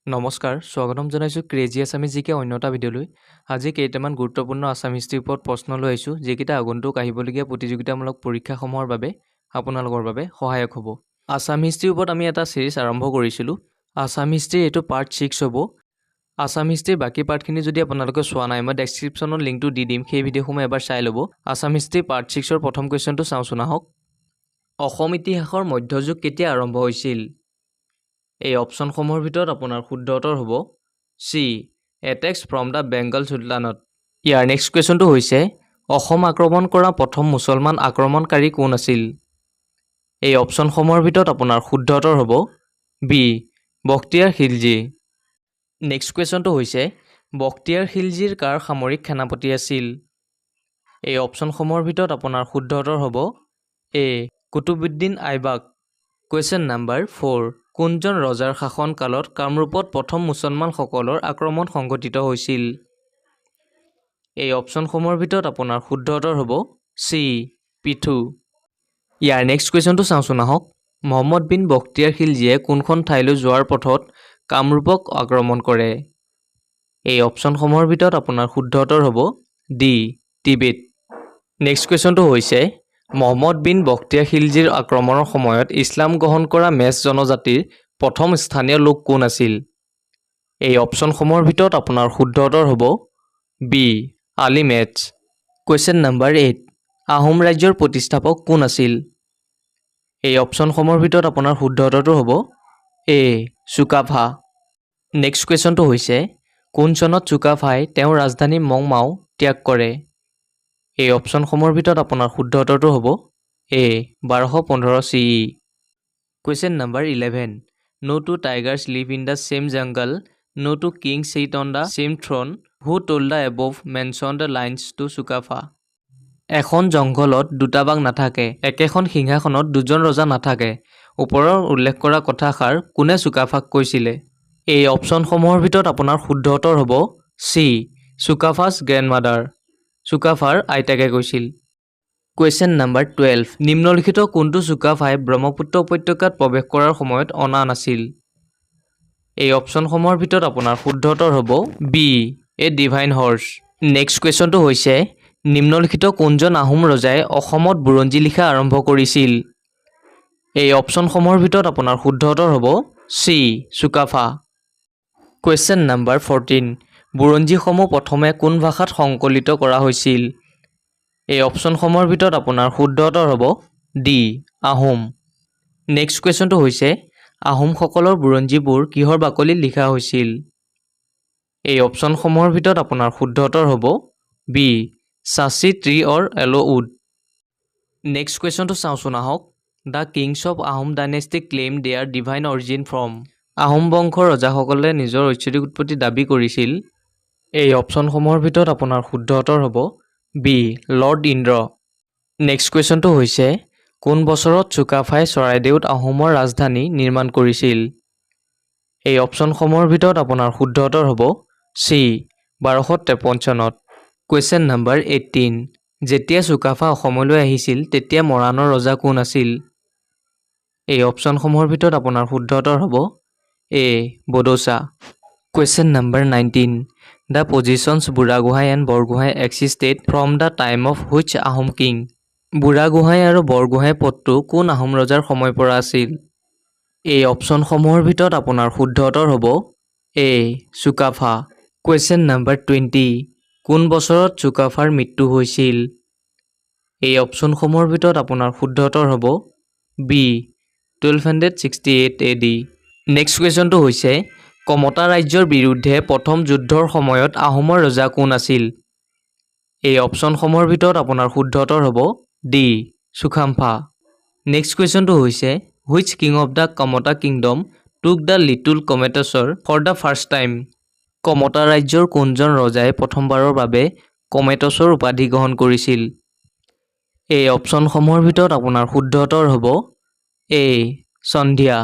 নমস্কাৰ, স্বাগতম জনাইছোঁ ক্ৰেজি আছামিজ জিকে অন্য এটা ভিডিঅ'লৈ। আজি কেইটামান গুৰুত্বপূৰ্ণ আছাম হিষ্ট্ৰীৰ ওপৰত প্ৰশ্ন লৈ আহিছোঁ, যিকেইটা আগন্তুক আহিবলগীয়া প্ৰতিযোগিতামূলক পৰীক্ষাসমূহৰ বাবে আপোনালোকৰ বাবে সহায়ক হ'ব। আছাম হিষ্ট্ৰীৰ ওপৰত আমি এটা ছিৰিজ আৰম্ভ কৰিছিলোঁ। আছাম হিষ্ট্ৰীৰ এইটো পাৰ্ট 6 হ'ব। আছাম হিষ্ট্ৰীৰ বাকী পাৰ্টখিনি যদি আপোনালোকে চোৱা নাই, মই ডেছক্ৰিপশ্যনত লিংকটো দি দিম, সেই ভিডিঅ'সমূহ এবাৰ চাই ল'ব। আছাম হিষ্ট্ৰী পাৰ্ট 6ৰ প্ৰথম কুৱেশ্যনটো চাওঁচোন আহক। অসম ইতিহাসৰ মধ্যযুগ কেতিয়া আৰম্ভ হৈছিল? এই অপশ্যনসমূহৰ ভিতৰত আপোনাৰ শুদ্ধ উত্তৰ হ'ব C, attacks from the Bengal Sultanate. Year next কুৱেশ্যনটো হৈছে, অসম আক্ৰমণ কৰা প্ৰথম মুছলমান আক্ৰমণকাৰী কোন আছিল? এই অপশ্যনসমূহৰ ভিতৰত আপোনাৰ শুদ্ধ উত্তৰ হ'ব বি, বখতিয়াৰ খিলজী। নেক্সট কুৱেশ্যনটো হৈছে, বখতিয়াৰ খিলজীৰ কাৰ সামৰিক সেনাপতি আছিল? এই অপশ্যনসমূহৰ ভিতৰত আপোনাৰ শুদ্ধ উত্তৰ হ'ব এ, কুতুবুদ্দিন আইবাক। কুৱেশ্যন নাম্বাৰ 4, কোনজন ৰজাৰ শাসনকালত কামৰূপত প্ৰথম মুছলমানসকলৰ আক্ৰমণ সংঘটিত হৈছিল? এই অপশ্যনসমূহৰ ভিতৰত আপোনাৰ শুদ্ধ উত্তৰ হ'ব চি, পিথু। ইয়াৰ নেক্সট কুৱেশ্যনটো চাওঁচোন আহক। মহম্মদ বিন বখতিয়াৰ খিলজীয়ে কোনখন ঠাইলৈ যোৱাৰ পথত কামৰূপক আক্ৰমণ কৰে? এই অপশ্যনসমূহৰ ভিতৰত আপোনাৰ শুদ্ধ উত্তৰ হ'ব ডি, টিবেট। নেক্সট কুৱেশ্যনটো হৈছে, মহম্মদ বিন বখতিয়াৰ খিলজীৰ আক্ৰমণৰ সময়ত ইছলাম গ্ৰহণ কৰা মেচ জনজাতিৰ প্ৰথম স্থানীয় লোক কোন আছিল? এই অপশ্যনসমূহৰ ভিতৰত আপোনাৰ শুদ্ধ উত্তৰ হ'ব বি, আলি মেচ। কুৱেশ্যন নাম্বাৰ 8, আহোম ৰাজ্যৰ প্ৰতিষ্ঠাপক কোন আছিল? এই অপশ্যনসমূহৰ ভিতৰত আপোনাৰ শুদ্ধ উত্তৰটো হ'ব এ, চুকাফা। নেক্সট কুৱেশ্যনটো হৈছে, কোন চনত চুকাফাই তেওঁৰ ৰাজধানী মংমাও ত্যাগ কৰে? এই অপশ্যনসমূহৰ ভিতৰত আপোনাৰ শুদ্ধ উত্তৰটো হ'ব এ, 1215 CE. Question number 11, no two tigers live in the same jungle, no two king sit on the same throne. Who told the above mentioned lines to Sukaphaa? এখন জংঘলত দুটা বাঘ নাথাকে, একেখন সিংহাসনত দুজন ৰজা নাথাকে। ওপৰৰ উল্লেখ কৰা কথাষাৰ কোনে চুকাফাক কৈছিলে? এই অপশ্যনসমূহৰ ভিতৰত আপোনাৰ শুদ্ধ উত্তৰ হ'ব চি, চুকাফাছ গ্ৰেণ্ডমাদাৰ, চুকাফাৰ আইতাকে কৈছিল। কুৱেশ্যন নাম্বাৰ 12, নিম্নলিখিত কোনটো চুকাফাই ব্ৰহ্মপুত্ৰ উপত্যকাত প্ৰৱেশ কৰাৰ সময়ত অনা নাছিল? এই অপশ্যনসমূহৰ ভিতৰত আপোনাৰ শুদ্ধ উত্তৰ হ'ব B, a divine horse. Next কুৱেশ্যনটো হৈছে, নিম্নলিখিত কোনজন আহোম ৰজাই অসমত বুৰঞ্জী লিখা আৰম্ভ কৰিছিল? এই অপশ্যনসমূহৰ ভিতৰত আপোনাৰ শুদ্ধ উত্তৰ হ'ব চি, চুকাফা। কুৱেশ্যন নাম্বাৰ 14, বুৰঞ্জীসমূহ প্ৰথমে কোন ভাষাত সংকলিত কৰা হৈছিল? এই অপশ্যনসমূহৰ ভিতৰত আপোনাৰ শুদ্ধ উত্তৰ হ'ব ডি, আহোম। নেক্সট কুৱেশ্যনটো হৈছে, আহোমসকলৰ বুৰঞ্জীবোৰ কিহৰ বাকলিত লিখা হৈছিল? এই অপশ্যনসমূহৰ ভিতৰত আপোনাৰ শুদ্ধ উত্তৰ হ'ব B, Sachi tree or aloe wood. Next কুৱেশ্যনটো চাওঁচোন আহক। The kings of Ahom dynasty claim their divine origin from? Ahom বংশৰ ৰজাসকলে নিজৰ ঐশ্বৰিক উৎপত্তি দাবী কৰিছিল। এই অপশ্যনসমূহৰ ভিতৰত আপোনাৰ শুদ্ধ উত্তৰ হ'ব বি, লৰ্ড ইন্দ্ৰ। নেক্সট কুৱেশ্যনটো হৈছে, কোন বছৰত চুকাফাই চৰাইদেউত আহোমৰ ৰাজধানী নিৰ্মাণ কৰিছিল? এই অপশ্যনসমূহৰ ভিতৰত আপোনাৰ শুদ্ধ উত্তৰ হ'ব চি, 1253 চনত। কুৱেশ্যন নাম্বাৰ 18, যেতিয়া চুকাফা অসমলৈ আহিছিল, তেতিয়া মৰাণৰ ৰজা কোন আছিল? এই অপশ্যনসমূহৰ ভিতৰত আপোনাৰ শুদ্ধ উত্তৰ হ'ব এ, বদৌচা। Question number 19, the positions Buragohain and Borgohain existed from the time of which Ahom king? Buragohain আৰু বৰগোহাঁই পদটো কোন আহোম ৰজাৰ সময়ৰ পৰা আছিল? এই অপশ্যনসমূহৰ ভিতৰত আপোনাৰ শুদ্ধ উত্তৰ হ'ব এ, চুকাফা। কুৱেশ্যন নাম্বাৰ 20, কোন বছৰত চুকাফাৰ মৃত্যু হৈছিল? এই অপশ্যনসমূহৰ ভিতৰত আপোনাৰ শুদ্ধ উত্তৰ হ'ব B, 1268 AD. Next কুৱেশ্যনটো হৈছে, কমতা ৰাজ্যৰ বিৰুদ্ধে প্ৰথম যুদ্ধৰ সময়ত আহোমৰ ৰজা কোন আছিল? এই অপশ্যনসমূহৰ ভিতৰত আপোনাৰ শুদ্ধ উত্তৰ হ'ব ডি, চুখামফা। নেক্সট কুৱেশ্যনটো হৈছে, which king of the Kamata kingdom took the title Kamateswar for the first time? কমতা ৰাজ্যৰ কোনজন ৰজাই প্ৰথমবাৰৰ বাবে কমেটেশ্বৰ উপাধি গ্ৰহণ কৰিছিল? এই অপশ্যনসমূহৰ ভিতৰত আপোনাৰ শুদ্ধ উত্তৰ হ'ব এ, সন্ধ্যা।